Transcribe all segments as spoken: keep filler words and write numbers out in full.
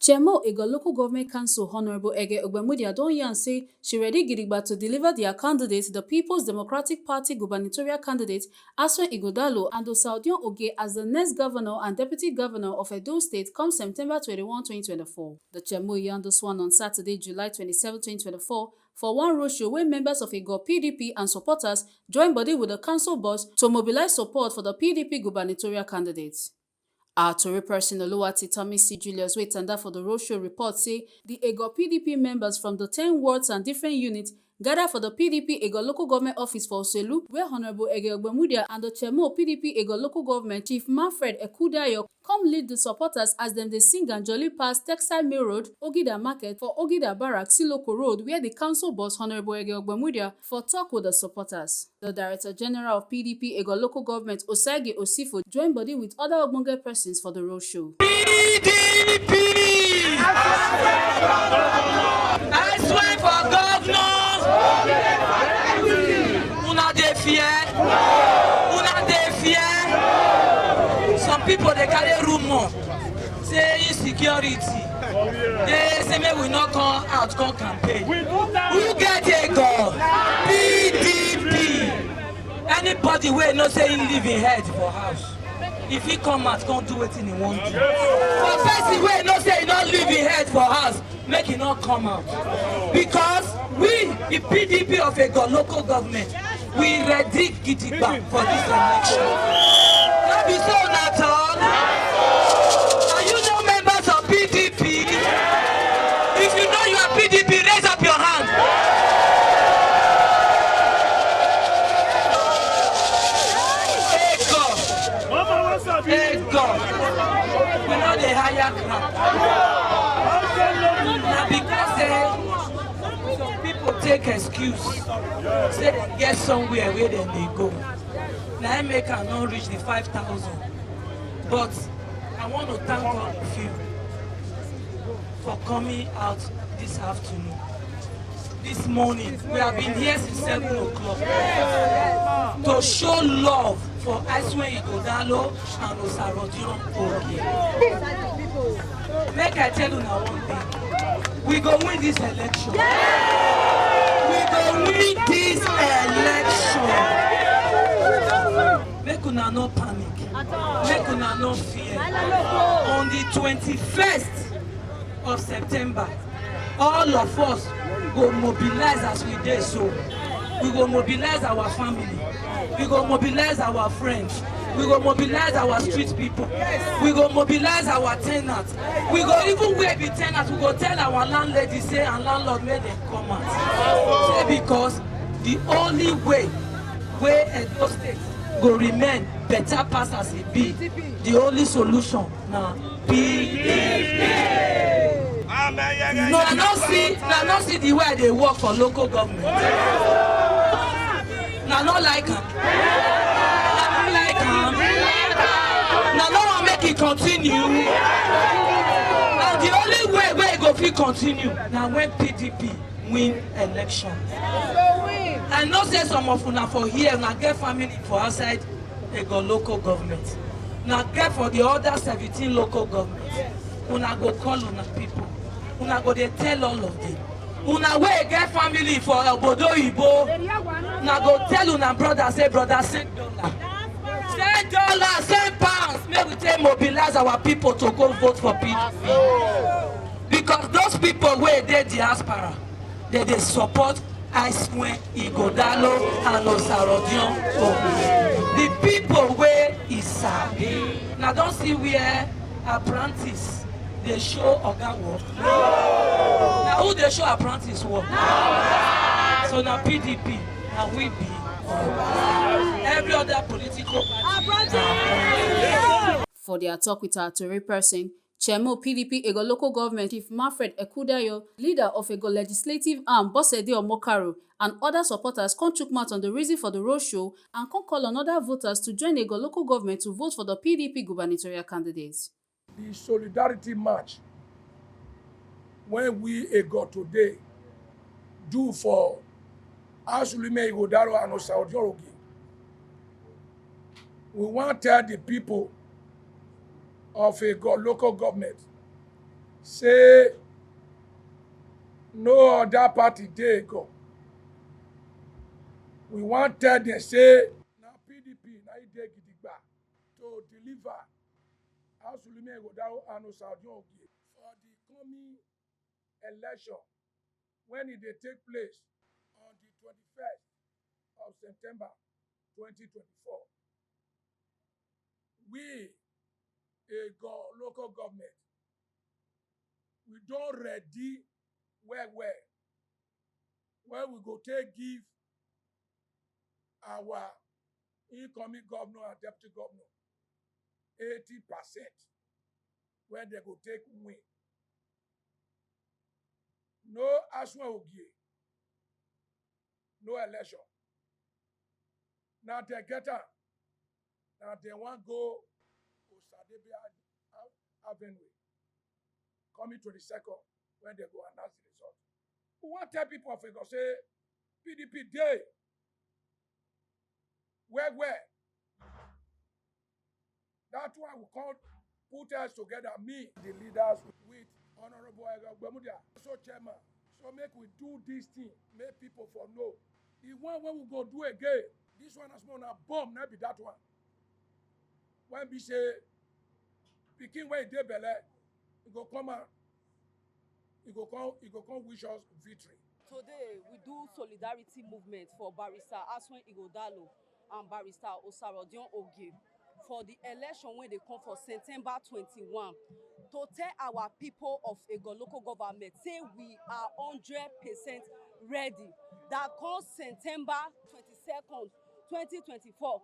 Chemo Ego Local Government Council Honourable Ege Ogbemudia don yarn say she ready gidigba to deliver their candidate, the People's Democratic Party gubernatorial candidate, Asuen Ighodalo, and Osaodion Oge as the next governor and deputy governor of Edo State come September twenty-one, twenty twenty-four. The Chemo yarn this one on Saturday, July twenty-seven, twenty twenty-four, for one roadshow where members of Ego P D P and supporters join body with the council boss to mobilize support for the P D P gubernatorial candidate. Our tori person Oluwatitomi C Julius wey tanda for the roadshow report say the Ego P D P members from the ten wards and different units gather for the P D P Ego local government office for Oselu, where Honourable Ege Ogbemudia and the Chemo P D P Ego local government Chief Manfred Ekudayo come lead the supporters as dem dey sing and jolly pass Textile Mill Road, Ogida Market for Ogida Barracks, Siloko Road, where the council boss Honourable Ege Ogbemudia for talk with the supporters. The Director General of P D P Ego Local Government, Osagie Osifo, join body with other ogbonge persons for the roadshow. P D P! I swear for governor! Una dey fear? Una dey fear? Some people dey carry rumor say insecurity dey say make we no come out come campaign. Who get ego? P D P. Anybody wey know say he leave him head for house, if he come out come do wetin he wan do. For person wey know say he no leave him head for house, make he no come out, because we, the P D P of Ego local government, we ready gidigba for this election. No be so una talk? Are you no members of P D P? If you know you are P D P, raise up your hand. Ego. Ego. We no dey hire crowd. Na because say some people take excuse say dem get somewhere wey dem dey go. Na im make I no reach the five thousand. But I want to thank all of you for coming out this afternoon. This morning, we have been here since seven o'clock to show love for Asuen Ighodalo and Osaodion Oge. Make I tell una one thing. We go win this election. We go win this election. Make una no panic. Make una no fear. On the twenty-first of September, all of us go mobilize as we dey so. We go mobilize our family. We go mobilize our friends. We go mobilize our street people. We go mobilize our tenants. We go even where be tenants, we go tell our landlady say and landlord make dem come out. Say because the only way wey Edo State go remain better pass as e be, the only solution na P D P. Una no see, una no see the way I dey work for local government. Una no like am. Una no like am. Una no wan make e continue. And the only way wey e go fit continue na when P D P win election. I know say some of una for here, una get family for outside Ego local government. Una get for the other seventeen local government. Una go call una people. Una go dey tell all of them. Una wey get family for obodo oyibo, una go tell una brother say, "Brother, send dollar, send dollar, send pounds, make we take mobilize our people to go vote for P D P." Because those people wey dey diaspora, they dey support Asuen Ighodalo and Osaodion Oge. The people wey e sabi. Una don see where apprentice dey show oga work? Na who dey show apprentice work? So na P D P, na we be. Every other political party. For their talk with our tori person, Chemo P D P Ego local government Chief Manfred Ekudayo, leader of Ego legislative arm Bosede Omokaro, and other supporters come chook mouth on the reason for the roadshow and come call on other voters to join Ego local government to vote for the P D P gubernatorial candidate. The solidarity march when we Ego today do for Asuen Ighodalo and Osaodion Oge. We wan tell the people of Ego local government say no other party dey go. We wan tell dem say na P D P na e dey gidigba to deliver Asulumi Egodao and Osadio Ogie for the coming election when e dey take place on the twenty-first of September twenty twenty-four. We, Ego local government, we don ready well well wey we go take give our incoming governor and deputy governor eighty percent wey dem go take win. No Asue Ogie, no election. Na dem get am. Na dem wan go Osadebe Avenue coming twenty-second when dem go announce the result. We wan tell people of Ego say P D P dey well well. That one we come put heads together, me, the leaders with Honorable Ego Gbemudia, also chairman. So make we do this thing, make people for know. The one wey we go do again, this one na small na bomb, na be that one. When be say pikin wey dey belle, e go come out, e go come, e go come wish us victory. Today, we do solidarity movement for Barrister Asue Igodalo and Barrister Osarodion Ogie for the election wey dey come for September twenty-one, to tell our people of Ego local government say we are hundred percent ready that come September twenty-second, twenty twenty-four,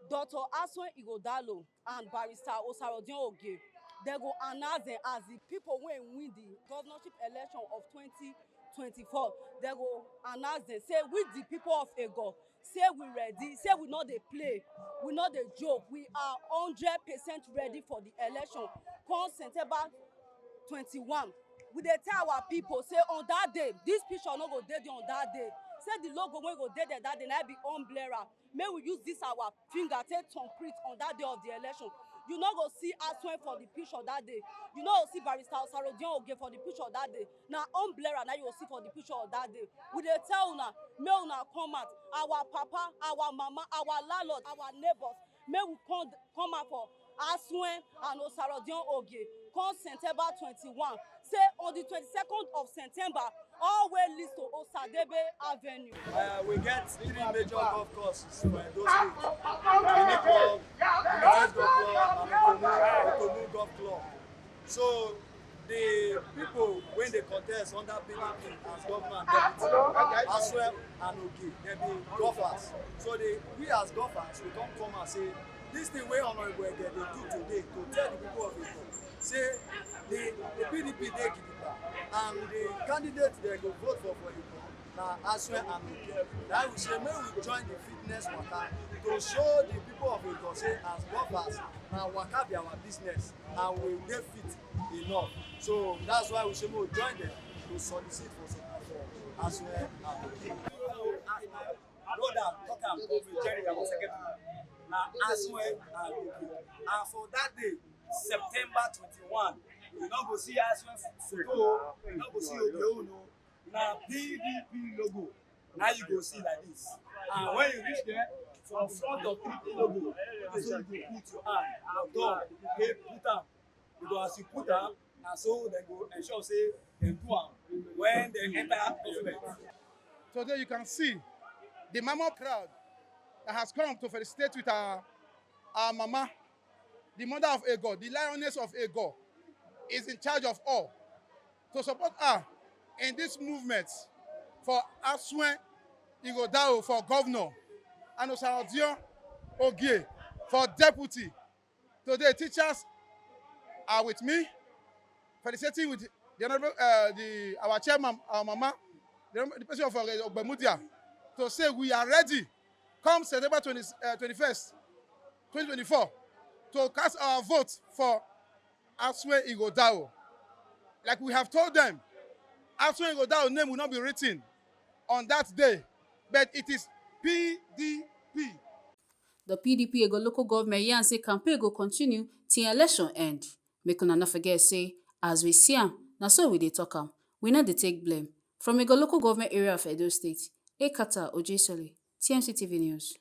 Doctor Asue Igodalo and Barrister Osarodion Ogie, dem go announce dem as the people wey win the governorship election of twenty twenty-four. Dem go announce dem say we, the people of Ego, say we ready, say we no dey play, we no dey joke. We are hundred percent ready for the election come September twenty-one. We dey tell our people say on that day, this picture no go dey there on that day. Say the logo wey go dey there that day na be umbrella. Make we use this our finger take thumbprint on that day of the election. You no go see Asue for the picture that day. You no go see Barrister Osarodion Ogie for the picture that day. Na umbrella na you go see for the picture of that day. We dey tell una, make una come out. Our papa, our mama, our landlord, our neighbors, make we come, come out for Asue and Osarodion Ogie come September twenty-one. Say on the twenty-second of September, all wey leads to Osadebe Avenue. Uh, we get three major golf courses for Edo State. Benin Club, Limited Golf Club, and Okomu, Okomu Golf Club. So the people wey dey contest under P D P as governor and deputy, Asue and Ogie, dem be golfers. So the, we as golfers, we come come and say, this thing wey Honorable Ege dey do today to tell the people of Ego say the, the P D P dey gidigba and the candidate dem go vote for, for Ego na Asue and Ogie. Na we say make we join the fitness waka to show the people of Ego say as golfers, na waka be our business and we dey fit enough. So that's why we say make we join them to solicit for support for Asue and Ogie. As my brother talk am, Kofi Jerry, our secretary, na Asue and Ogie. And for that day, September twenty-one, you no go see Asue photo, you no go see Ogie own o. Na P D P logo. Now you go see like this. And when you reach there, for front of P D P logo, na so you go put your hand, your thumb, okay, put am. Because as you put am, na so dem go ensure say dem do am when dem enter government. Today you can see the mammoth crowd that has come to felicitate with our, our mama, the mother of Ego, the lioness of Ego, is in charge of all. To support her in this movement for Asue Igodao for governor and Osarodion Ogie for deputy. Today, teachers are with me, felicitating with the honorable, uh, the, our chairman, our mama, the, the president of, uh, Ogbemudia, to say we are ready come September twenty, uh, twenty-first, twenty twenty-four, to cast our vote for Asue Igodao. Like we have told them, Asue Igodao name will not be written on that day, but it is P D P. The P D P Ego local government yarn say campaign go continue till election end. Make una no forget say As we see am, na so we dey talk am, we no dey take blame. From Igor Local Government Area of Edo State, Ekata Ojesole, T M C T V News.